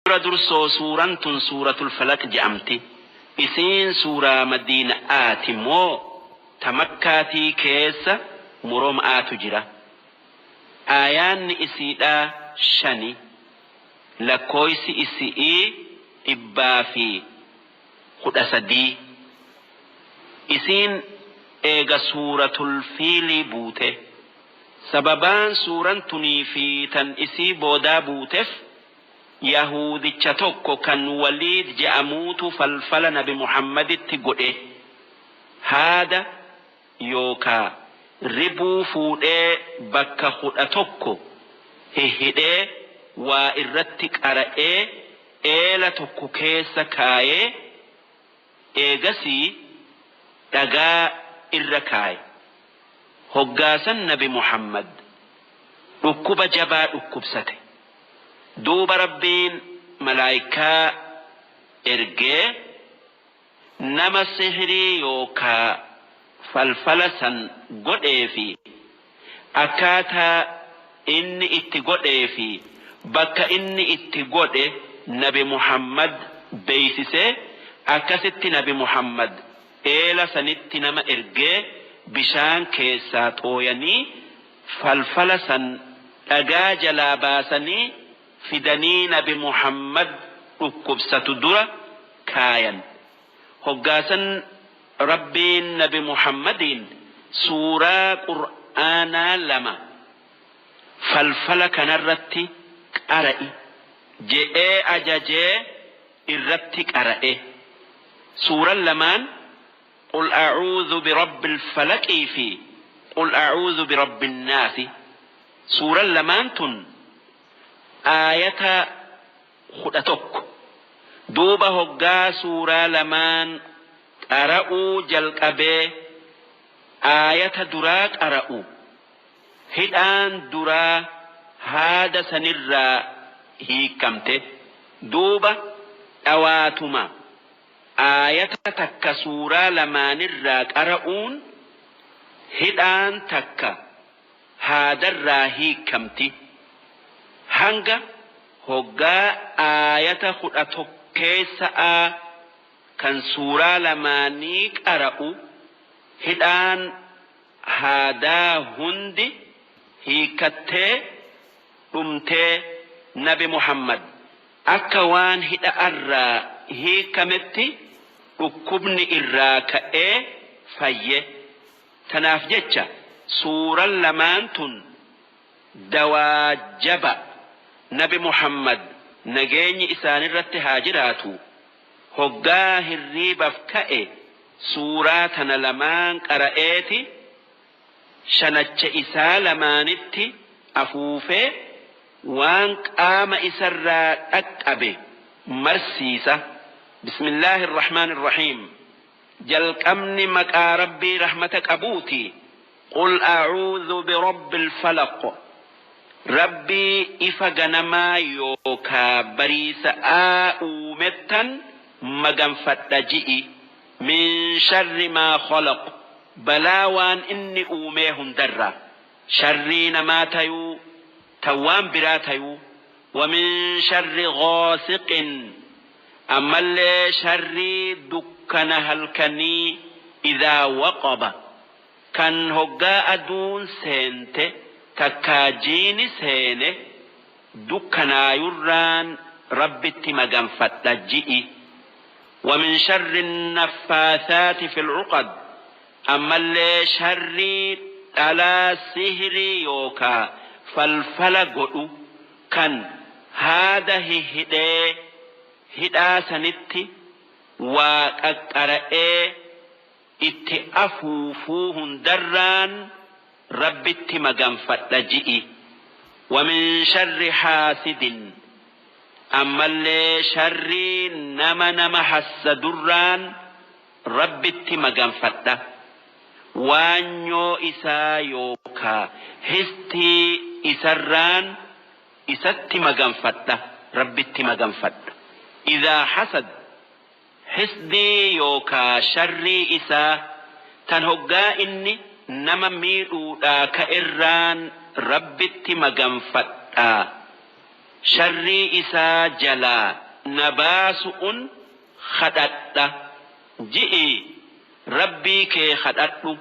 Dura dursoo suuraan tun Suuratul Falaq je'amti. Isiin suuraa Madiina'aati moo ta Makkaatii keessa muroma'aatu jira. Aayaanni isiidhaa shani, lakkooysi isi'ii 113. Isiin eega Suuratul Fiilii buute. Sababaan suuran tunii fi tan isii boodaa buutef Yahuudicha tokko kan Waliid je'amuutu falfala nabi Muhammaditti godhe. Haada yookaa ribuu fuudhee bakka 11 hihhidhee waa irratti qara'ee eela tokko keessa kaayee eegasii dhagaa irra kaaye. Hoggaasan nabi Muhammad dhukkuba jabaa dhukkubsate. Duuba Rabbiin malaaykaa ergee nama sihrii yookaa falfala san godhee fi akkaataa inni itti godhee fi bakka inni itti godhe nabi Muhammad beeysisee, akkasitti nabi Muhammad eela sanitti nama ergee bishaan keessaa xooyanii falfala san dhagaa jalaa baasanii fidanii nabi Muhammad dhukkubsatu dura kaayan. Hoggaasan Rabbiin nabi Muhammadiin suuraa Qur'aanaa lama falfala kanarratti qara'i je'ee ajajee irratti qara'e. Suuraan lamaan Qul a'uudhu birabbil falaqii fi Qul a'uudhu birabbin naasi. Suuraan lamaan tun aayata 11. Duuba hoggaa suuraa lamaan qara'uu jalqabee aayata duraa qara'u, hidhaan duraa haada sanirraa hiikkamte. Duuba dhawaatuma aayata takka suuraa lamaanirraa qara'uun hidhaan takka haadarraa hiikkamti. Hanga hoggaa aayata 11 keessa'aa kan suuraa lamaanii qara'u hidhaan haadaa hundi hiikkattee dhumtee nabi Muhammad akka waan hidha'arraa hiikkametti dhukkubni irraa ka'ee fayye. Tanaaf jecha suuran lamaan tun dawaa jaba. Nabi Muhammad nageenyi isaanirratti haa jiraatu hoggaa hirriibaf ka'e suuraa tana lamaan qara'eeti shanacha isaa lamaanitti afuufee waan qaama isarraa dhaqqabe marsiisa. Bismillaahi irrahmaan irrahiim. Jalqabni maqaa Rabbii rahmata qabuuti. Qul a'uudhu birabbil falaq. Rabbii ifa ganamaa yookaa bariisa'aa uumettan maganfadha ji'i. Min sharri maa khalaq. Balaa waan inni uumee hundarraa. Sharrii namaa tayuu, tan waan biraa tayuu. Wa min sharri ghaasiqin. Ammallee sharrii dukkana halkanii idhaa waqaba. Kan hoggaa aduun seente takkaa jiini seene dukkanaayurraan Rabbitti maganfadha ji'i. Wa min sharri naffaathaati fil uqad. Ammallee sharrii dhalaa sihrii yookaa falfala godhu kan haada hihhidhee hidhaa sanitti waa qaqqara'ee itti afuufuu hundarraan Rabbitti maganfadha ji'i. Wa min sharri haasidin. Ammallee sharrii nama nama hassadurraan Rabbitti maganfadha. Waanyoo isaa yookaa histii isarraan isatti maganfadha, Rabbitti maganfadha. Idhaa hasad, hisdii yookaa sharrii isaa tan hoggaa inni nama miidhuudhaa ka'erraan Rabbitti maganfadha. Sharrii isaa jalaa na baasu'un khadhadha ji'ii Rabbii kee khadhadhu.